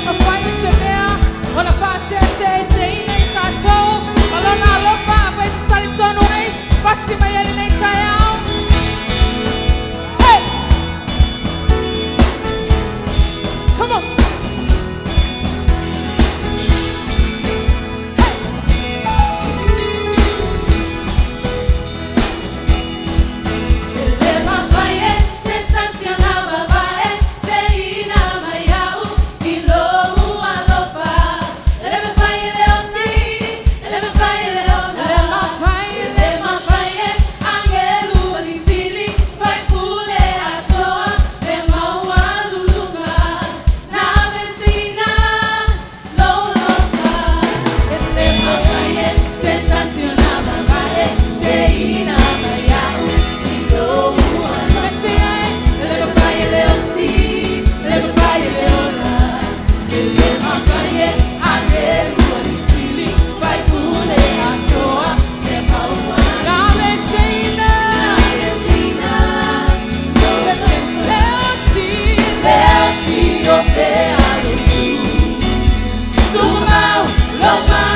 Mafai se mea ona faateateaeseina i tatou ma lona alofa. Afai te talitonu ai, pati mai ai lenei taeao. Hey! Come on! Hey! E le mafai e se tasi ona vavae se ina mai au i lou alofa. E le mafai e le oti, e le mafai e le ona. Le mafai. E le mafai e agelu alisili faipule atoa le maualuluga na vesina lou alofa. E le mafai e se tasi ona vavae se ina mai au i lou alofa. Vesi ai. E le mafai e le oti, e le mafai e le ona. E le mafai e agelu alisili faipule atoa le maualuluga. Na veseina. Na vesina lou Vesi le oti. Le oti o pea lo tu. Tumau, lo mau.